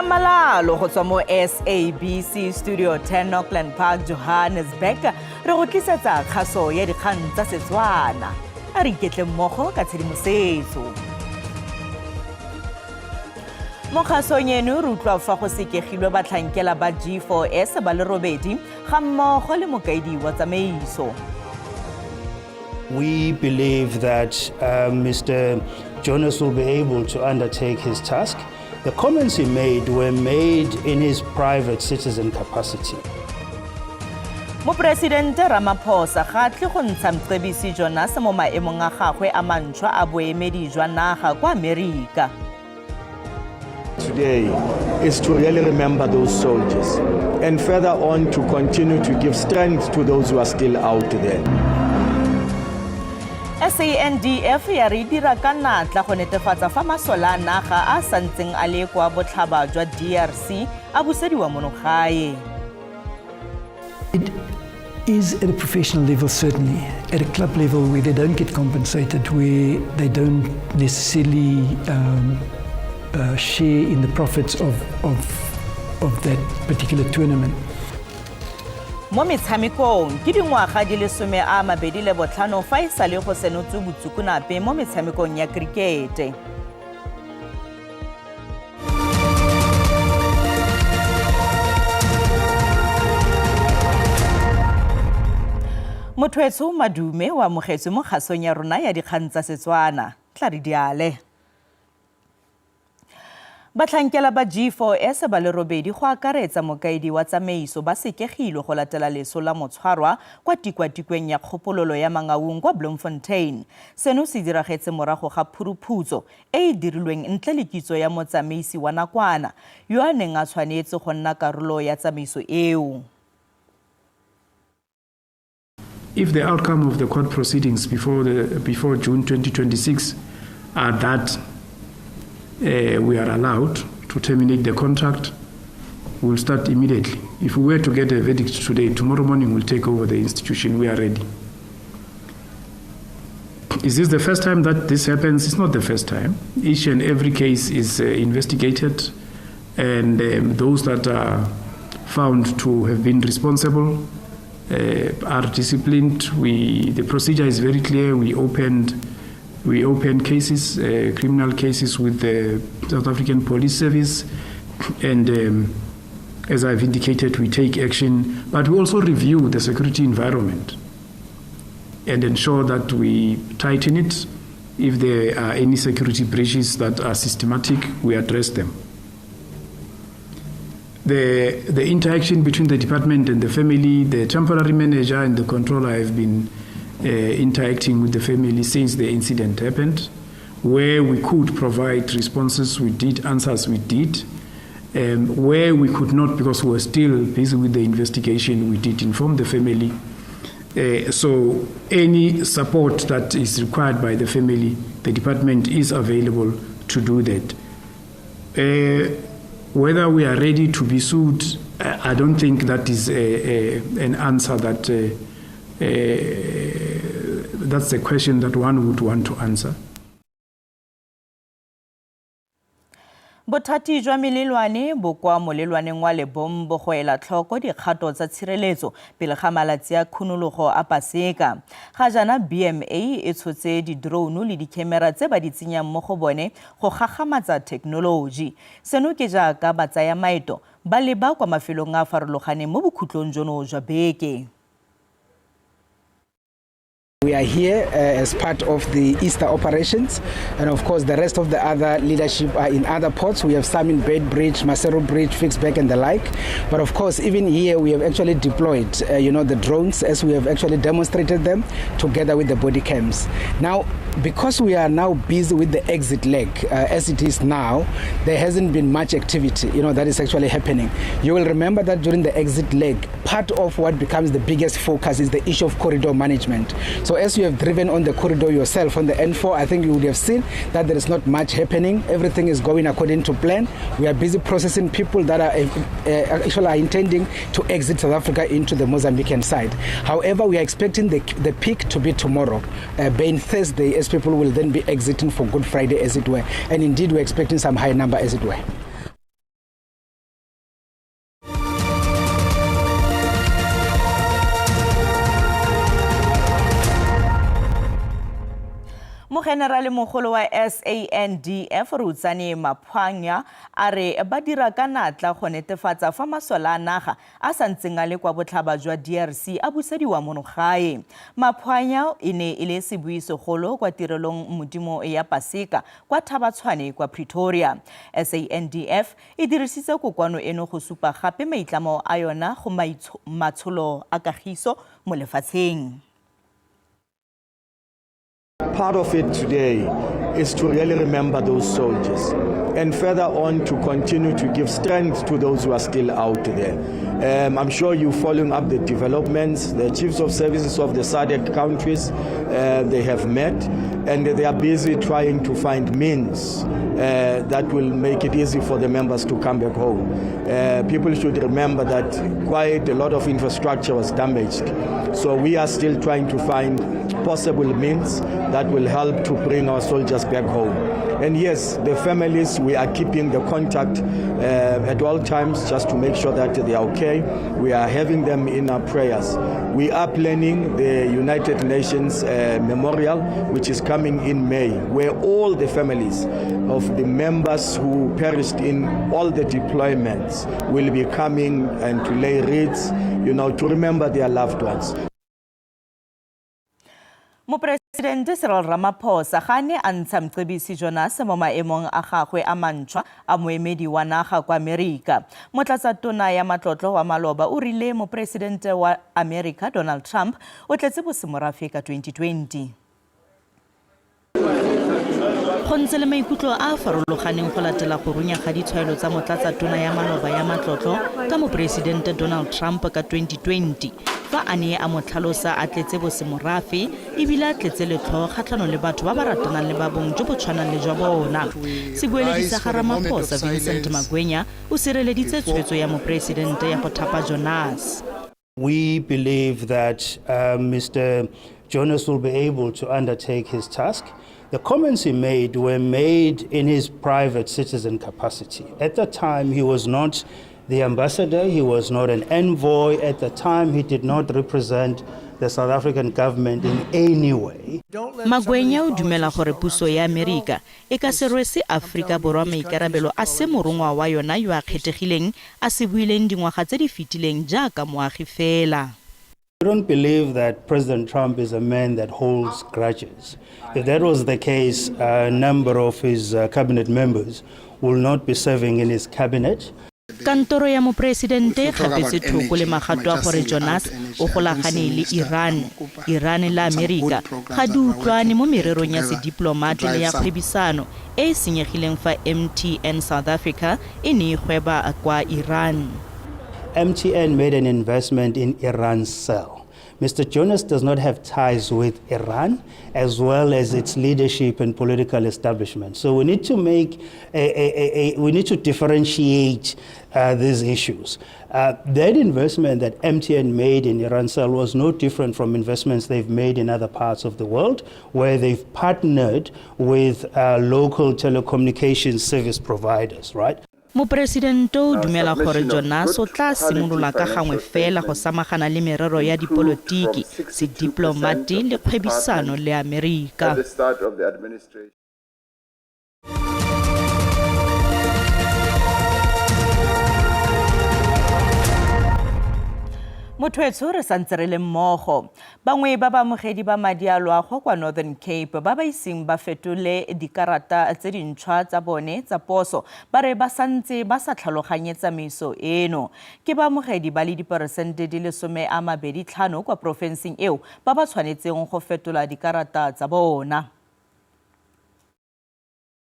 Tlhamalalo go tswa mo SABC Studio 10 Auckland Park, Johannesburg, re go tlisetsa kgaso ya dikgang tsa Setswana. A re iketle mmogo ka tshedimosetso. Mo kgasong eno re utlwa fa go sekegilwe batlhankela ba G4S ba le robedi ga mmogo le mokaedi wa tsamaiso. We believe that Mr. Jonas will be able to undertake his task. The comments he made were made in his private citizen capacity. Moporesidente Ramaphosa ga a tle go ntsha Mcebisi Jonas mo maemong a gagwe a mantšhwa a boemedi jwa naga kwa Amerika. Today is to really remember those soldiers and further on to continue to give strength to those who are still out there. SANDF ya re dira ka natla go netefatsa fa masole a naga a santseng a le kwa botlhaba jwa DRC a busediwa mono gae. It is at a professional level, certainly. At a club level where they don't get compensated, where they don't necessarily share in the profits of that particular tournament. Mo metshamekong, ke dingwaga di le 25 fa e sale go senotswe botsukunape mo metshamekong ya krikete. Motho madume o amogetswe mo kgasong ya rona ya dikgang tsa Setswana. Tla re diale. Batlhankela ba G4S ba le robedi go akaretsa mokaedi wa tsamaiso ba sekegilwe go latela leso la motshwarwa kwa tikwatikweng ya kgopololo ya Mangaung kwa Bloemfontein. Seno se diragetse morago ga phuruphutso e e dirilweng ntle le kitso ya motsamaisi wa nakwana yo a neng a tshwanetse go nna karolo ya tsamaiso eo. If the outcome of the court proceedings before June 2026 are that we are allowed to terminate the contract, we'll start immediately. If we were to get a verdict today, tomorrow morning we'll take over the institution. We are ready. Is this the first time that this happens? It's not the first time. Each and every case is investigated, and those that are found to have been responsible are disciplined. The procedure is very clear. We opened cases, criminal cases with the South African Police Service, and as I've indicated, we take action, but we also review the security environment and ensure that we tighten it. If there are any security breaches that are systematic, we address them. The interaction between the department and the family, the temporary manager and the controller have been interacting with the family since the incident happened. Where we could provide responses, we did, answers, we did. Where we could not, because we were still busy with the investigation, we did inform the family. So any support that is required by the family, the department is available to do that. Whether we are ready to be sued, I don't think that is an answer that that's the question that one would want to answer. Bothati jwa melelwane bo kwa molelwaneng wa Lebombo go ela tlhoko dikgato tsa tshireletso pele ga malatsi a khunologo a Paseka. Ga jaana BMA e tshotse di-drone le dikhemera tse ba di tsenyang mo go bone go gagamatsa thekenoloji. Seno ke jaaka ba tsaya maeto ba leba kwa mafelong a a farologaneng mo bokhutlong jono jwa beke. We are here as part of the Easter operations, and of course, the rest of the other leadership are in other ports. We have some in Beitbridge, Maseru Bridge, Ficksburg, and the like. But of course, even here, we have actually deployed the drones as we have actually demonstrated them together with the body cams. Now, because we are now busy with the exit leg as it is now, there hasn't been much activity that is actually happening. You will remember that during the exit leg, part of what becomes the biggest focus is the issue of corridor management. So as you have driven on the corridor yourself on the N4, I think you would have seen that there is not much happening. Everything is going according to plan. We are busy processing people that are actually are intending to exit South Africa into the Mozambican side. However, we are expecting the peak to be tomorrow, being Thursday, as people will then be exiting for Good Friday, as it were. And indeed, we're expecting some high number, as it were. Mogenerale mogolo wa SANDF Rudzani Maphwanya a re ba dira ka natla go netefatsa fa masole a naga a sa ntseng a le kwa botlhaba jwa DRC a busediwa mono gae. Maphwanya e ne e le sebui segolo kwa tirelong modimo ya Paseka kwa Thabatshwane kwa Pretoria. SANDF e dirisitse kokoano eno go supa gape maitlamo a yona go matsholo a kagiso mo lefatsheng. Part of it today is to really remember those soldiers and further on to continue to give strength to those who are still out there. I'm sure you're following up the developments. The chiefs of services of the SADC countries, they have met and they are busy trying to find means that will make it easy for the members to come back home. People should remember that quite a lot of infrastructure was damaged. So we are still trying to find possible means that will help to bring our soldiers back home. And yes, the families, we are keeping the contact at all times just to make sure that they are okay. We are having them in our prayers. We are planning the United Nations Memorial, which is coming in May, where all the families of the members who perished in all the deployments will be coming and to lay wreaths, to remember their loved ones. Moporesidente Cyril Ramaphosa ga ne a ntsha Mcebisi Jonas mo maemong a gagwe a mantšhwa a moemedi wa naga kwa Amerika. Motlatsatona ya matlotlo wa maloba o rile moporesidente wa Amerika Donald Trump o tletse bosemorafe ka 2020. Go ntse le maikutlo a a farologaneng go latela go runya ga ditshwaelo tsa motlatsatona ya maloba ya matlotlo ka moporesidente Donald Trump ka 2020 fa a ne a mo tlhalosa a tletse bosemorafe ebile a tletse letlho kgatlhanong le batho ba ba ratanang le ba bong jo bo tshwanang le jwa bona. Sebueledi sa ga Ramaphosa Vincent Magwenya o sireleditse tshwetso ya moporesidente ya go thapa Jonas. We believe that Mr. Jonas will be able to undertake his task. The comments he made were made in his private citizen capacity. At the time, he was not the ambassador, he was not an envoy. At the time, he did not represent the South African government in any way. Magwenya o dumela gore puso ya Amerika e ka se rwese Aforika Borwa maikarabelo a se morongwa wa yona yo a kgethegileng a se buileng dingwaga tse di fetileng jaaka moagi fela. We don't believe that President Trump is a man that holds grudges. If that was the case, a number of his cabinet members will not be serving in his cabinet. Kantoro ya moporesidente e kgapetse thoko le magato a gore Jonas o golagane le Iran. Iran le Amerika ga di utlwane mo mererong ya sediplomate le ya kgwebisano e e senyegileng fa MTN South Africa e ne e gweba kwa Iran. MTN made an investment in Irancell. Mr. Jonas does not have ties with Iran as well as its leadership and political establishment. So we need to make we need to differentiate these issues. That investment that MTN made in Irancell was no different from investments they've made in other parts of the world, where they've partnered with local telecommunications service providers, right? Moporesidente o dumela gore Jonas o tla simolola ka gangwe fela go samagana le merero ya dipolotiki, sediplomate le kgwebisano le Amerika. Motho etsho re santse re le mmogo. Bangwe ba baamogedi ba madi a loago kwa Northern Cape ba ba iseng ba fetole dikarata tse dintšhwa tsa bone tsa poso ba re ba santse ba sa tlhaloganye tsamaiso eno. Ke baamogedi ba le diperesente di le 25 kwa porofenseng eo ba ba tshwanetseng go fetola dikarata tsa bona.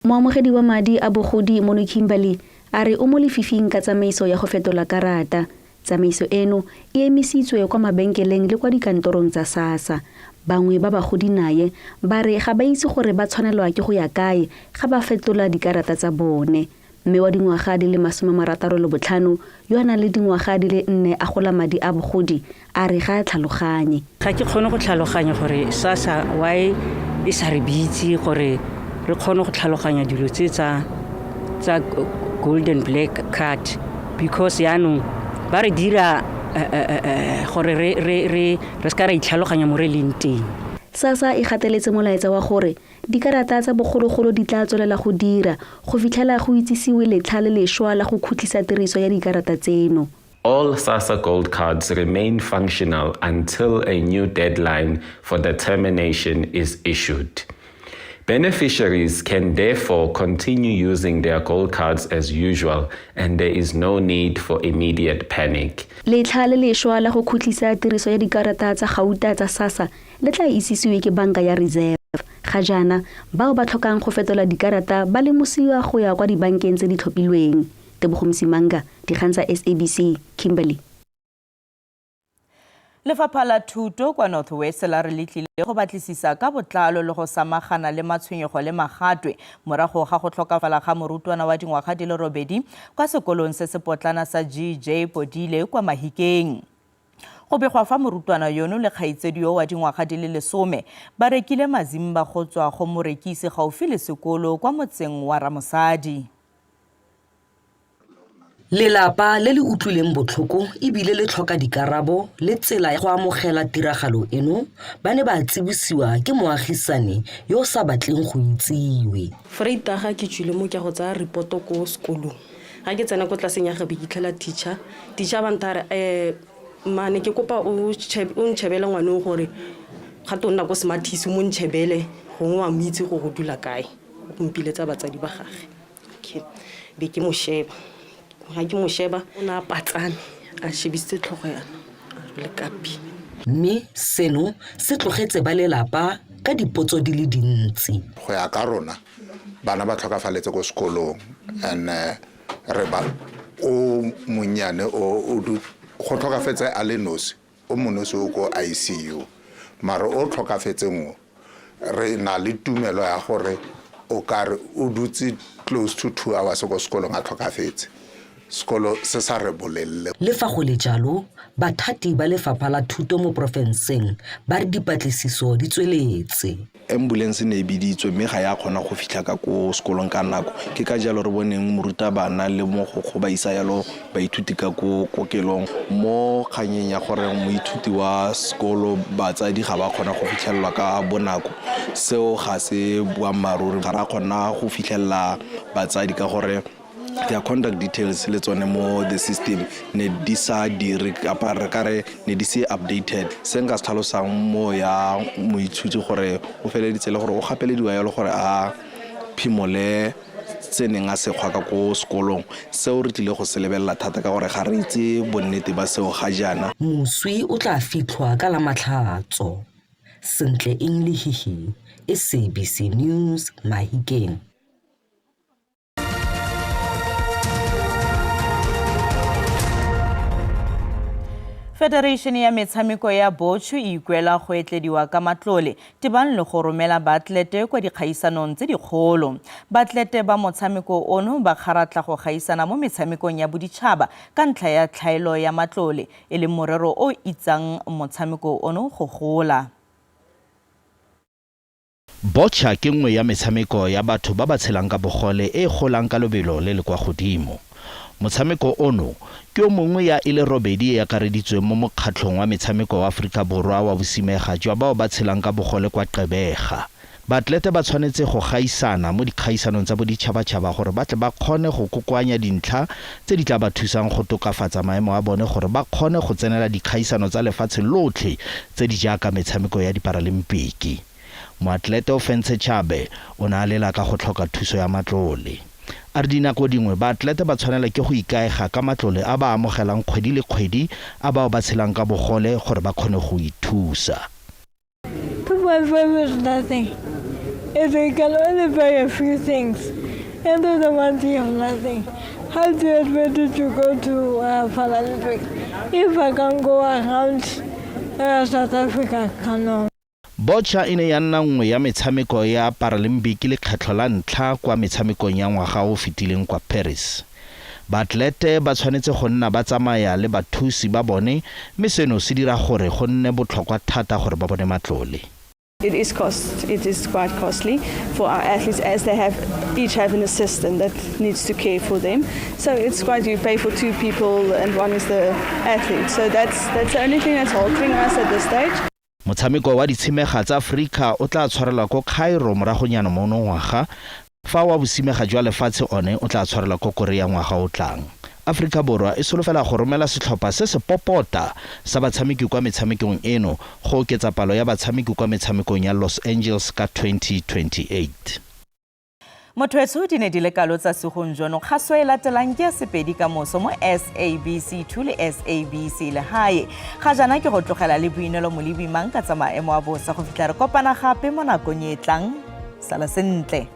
Moamogedi wa madi a bogodi mono Kimberley a re o mo lefifing ka tsamaiso ya go fetola karata. Tsamaiso eno e emisitswe kwa mabenkeleng le kwa dikantorong tsa SASSA. Bangwe ba bagodi naye ba re ga ba itse gore ba tshwanelwa ke go ya kae ga ba fetola dikarata tsa bone. Mme wa dingwaga di le 65 yo a nang le dingwaga di le 4 a gola madi a bogodi a re ga a tlhaloganye. Ga ke kgone go tlhaloganya gore SASSA why e sa re bitse gore re kgone go tlhaloganya dilo tse tsa golden black card, because yaanong ba re dira gore re se ka ra itlhaloganya mo re leng teng. SASSA e gateletse molaetsa wa gore dikarata tsa bogologolo di tla tswelela go dira go fitlhela go itsisiwe letlha le lešwa la go khutlisa tiriso ya dikarata tseno. All SASSA Gold cards remain functional until a new deadline for the termination is issued. Beneficiaries can therefore continue using their gold cards as usual, and there is no need for immediate panic. Letlha le lešwa la go khutlisa tiriso ya dikarata tsa gauta tsa SASSA le tla itsisiwe ke Banka ya Reserve. Ga jaana, bao ba tlhokang go fetola dikarata ba lemosiwa go ya kwa dibankeng tse di tlhophilweng. Tebogo Msimanga, Dikgang tsa SABC, Kimberley. Lefapha la Thuto kwa North West la re le tlile go batlisisa ka botlalo le go samagana le matshwenyego le magatwe morago ga go tlhokafala ga morutwana wa dingwaga di le robedi kwa sekolong se se potlana sa GJ Podile kwa Mahikeng. Go begwa fa morutwana yono le kgaitsedi yo wa dingwaga di le 10 ba rekile mazimba go tswa go morekisi gaufi le sekolo kwa motseng wa Ramosadi. Lelapa le le utlwileng botlhoko ebile le tlhoka dikarabo le tsela ya go amogela tiragalo eno ba ne ba tsibosiwa ke moagisane yo o sa batleng go itsiwe. Vrydag ke tswile mo ke go tsaya reporto ko sekolong. Ga ke tsena ko tlaseng ya gabe ke tlhela teacher. Teacher ba ntha re mane ke kopa o ntšhebele ngwane o gore ga to nna ko Smarties mo ntšhebele gongwe wa mo itse gore o dula kae. O mpiletsa batsadi ba gage. Okay. Be ke mo sheba. Ga ke mo sheba o ne a patsane a shebisitse tlhogo yana a le kapi. Mme seno se tlogetse ba lelapa ka dipotso di le dintsi. Go ya ka rona bana ba tlhokafaletse ko sekolong and re ba o monnyane o go tlhokafetse a le nosi, o monosi o ko ICU, mare o tlhokafetseng o re na le tumelo ya gore o ka re o dutse close to 2 hours ko sekolong a tlhokafetse. Sekolo se sa re bolelele. Le fa go le jalo, bathati ba lefapha la thuto mo porofenseng ba re dipatlisiso di tsweletse. Ambulance ne e biditswe mme ga ya kgona go fitlha ka ko sekolong ka nako. Ke ka jalo re boneng morutabana le mogokgo ba isa yalo baithuti ka ko kokelong. Mo kganyeng ya gore moithuti wa sekolo batsadi ga ba kgona go fitlhelelwa ka bonako, seo ga se boammaaruri. Ga ra kgona go fitlhelela batsadi ka gore their contact details le tsone mo the system ne di sa dire kapa re ka re ne di se updated. Se nka se tlhalosang mo ya moithuti gore o feleditse le gore o gapelediwa yalo gore a phimole se neng a se kgwa ka ko sekolong, seo re tlile go se lebelela thata ka gore ga re itse bonnete ba seo ga jaana. Moswi o tla fitlhwa ka la Matlhatso. Sentle Eng Lehihi, SABC News, Mahikeng. Federation ya metshameko ya Botšho e ikuela go etlediwa ka matlole tebang le go romela baatlete kwa dikgaisanong tse dikgolo. Baatlete ba motshameko ono ba kgaratla go gaisana mo metshamekong ya boditšhaba ka ntlha ya tlhaelo ya matlole, e leng morero o itsang motshameko ono go gola. Botšha ke nngwe ya metshameko ya batho ba ba tshelang ka bogole e golang ka lobelo le le kwa godimo. Motshameko ono ke o mongwe ya e le robedi e akareditsweng mo mokgatlhong wa metshameko wa Aforika Borwa wa bosimega jwa bao ba tshelang ka bogole kwa Gqeberha. Baatlete ba tshwanetse go gaisana mo dikgaisanong tsa boditšhabatšhaba gore ba tle ba kgone go kokoanya dintlha tse di tla ba thusang go tokafatsa maemo a bone gore ba kgone go tsenela dikgaisano tsa lefatshe lotlhe tse di jaaka metshameko ya diparalimpiki. Moatlete Ofentse Chabe o ne a lela ka go tlhoka thuso ya matlole. A re dinako dingwe baatlete ba tshwanela ke go ikaega ka matlole a ba amogelang kgwedi le kgwedi a bao ba tshelang ka bogole gore ba kgone go ithusa. 2.5 is nothing. If they can only buy a few things, end of the month you have nothing. How do you expect to go to Paralympics? If I can go around South Africa, cannot. Botšha e ne ya nna nngwe ya metshameko ya Paralympic lekgetlho la ntlha kwa metshamekong ya ngwaga o fetileng kwa Paris. Baatlete ba tshwanetse go nna ba tsamaya le bathusi ba bone mme seno se dira gore go nne botlhokwa thata gore ba bone matlole. It is quite costly for our athletes as they each have an assistant that needs to care for them. So it's quite, you pay for two people and one is the athlete. So that's the only thing that's haltering us at this stage. Motshameko wa ditshimega tsa Aforika o tla tshwarelwa ko Cairo moragonyana monongwaga, fa wa bosimega jwa lefatshe one o tla tshwarelwa ko Korea ngwaga o tlang. Aforika Borwa e solofela go romela setlhopha se se popota sa batshameki kwa metshamekong eno go oketsa palo ya batshameki kwa metshamekong ya Los Angeles ka 2028. Motho di ne di le kalo tsa segong jono. Kgaso e latelang ke ya Sepedi ka moso mo SABC 2 le SABC Legae. Ga jaana ke go tlogela le Boinelo Molebimang ka tsa maemo a bosa go fitlha re kopana gape mo nakong e tlang. Sala sentle.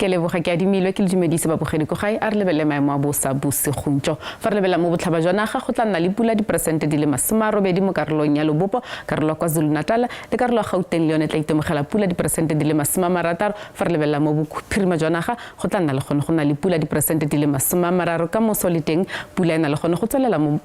Ke leboga ke adimilwe ke le dumedise babogedi ko gae. A re lebelele maemo a bosa bosigong jo. Fa re lebelela mo botlhaba jwa naga, go tla nna le pula diperesente di le 80 mo karolong ya Lebopo, karolo ya KwaZulu-Natal le karolo ya Gauteng le yone tla itemogela pula diperesente di le 60. Fa re lebelela mo bophirima jwa naga, go tla nna le gone go nna le pula diperesente di le 30. Ka moso le teng pula e na le gone go tswelela mo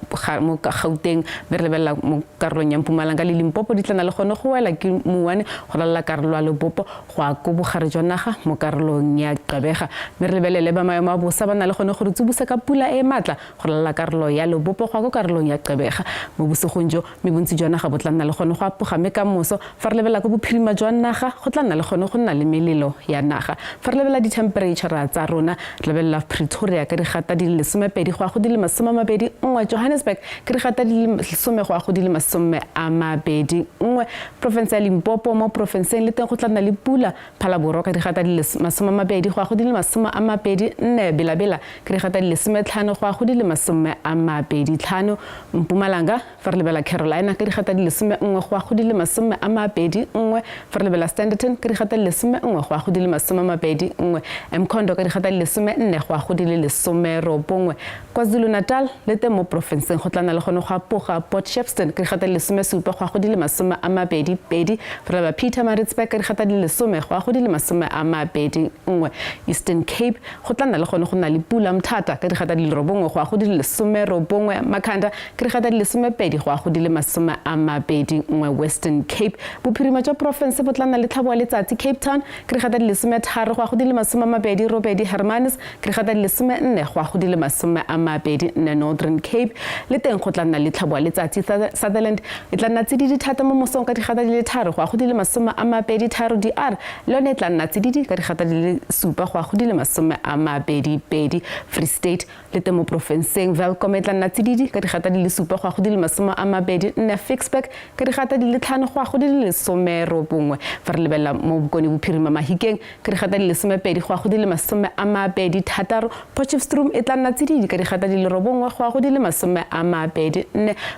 Gauteng, mme re lebelela mo karolong ya Mpumalanga le Limpopo di tla nna le gone go wela ke mouwane go ralala karolo ya Lebopo go ya ko bogare jwa naga mo karolong ya Gqeberha. Mme re lebelele ba maemo a bosa ba na le gone go re tsibosa ka pula e matla go ralala karolo ya Lebopo go ya ko karolong ya Gqeberha mo bosigong jo, mme bontsi jwa naga bo tla nna le gone go apoga. Mme ka moso fa re lebelela ko bophirima jwa naga, go tla nna le gone go nna le melelo ya naga. Fa re lebelela di-temperature tsa rona, re lebelela Pretoria ka digata di le 12 go ya go di le 21, Johannesburg ka digata di le 10 go ya go di le 21. Porofense ya Limpopo, mo porofenseng le teng go tla nna le pula. Phalaborwa ka digata di le 20 go ya go di le 24, Belabela ka digata di le 15 go ya go di le 25. Mpumalanga, fa re lebela Carolina ka digata di le 11 go ya go di le 21, fa re lebela Standerton ka digata di le 11 go ya go di le 21, Mkhondo ka digata di le 14 go ya go di le 19. KwaZulu-Natal le teng mo porofenseng go tla nna le gone go apoga. Port Shepstone ka digata di le 17 go ya go di le 22, fa re lebela Pietermaritzburg ka digata di le 10 go ya go di le 21. Eastern Cape go tla nna le gone go nna le pula. Mthata ka digata di le 9 go ya go di le 19, Makhanda ka digata di le 12 go ya go di le 21. Western Cape, bophirima jwa porofense bo tla nna le tlhabo wa letsatsi. Cape Town ka digata di le 13 go ya go di le 28, Hermanus ka digata di le 14 go ya go di le 24. Northern Cape le teng go tla nna le tlhabo wa letsatsi. Sutherland e tla nna tsididi thata mo mosong ka digata di le 3 go ya go di le 23. DR le yone e tla nna tsididi ka digata di le 7 go ya go di le 22. Free State le teng mo porofenseng, Welkom e tla nna tsididi ka digata di le 7 go ya go di le 24, Ficksburg ka digata di le 5 go ya go di le 19. Fa re lebelela mo Bokone Bophirima, Mahikeng ka digata di le 12 go ya go di le 26, Potchefstroom e tla nna tsididi ka digata di le 9 go ya go di le 24.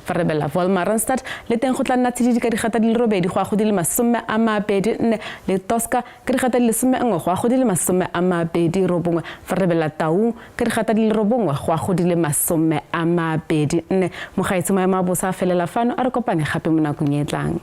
Fa re lebelela Wolmaransstad le teng go tla nna tsididi ka digata di le 8 go ya go di le 24, le Tosca ka digata di le 11 go ya go di le 29. Fa re lebelela Taung ka digata di le 9 go ya go di le 24. Mogaetsho, maemo a bosa a felela fano. A re kopane gape mo nakong e tlang.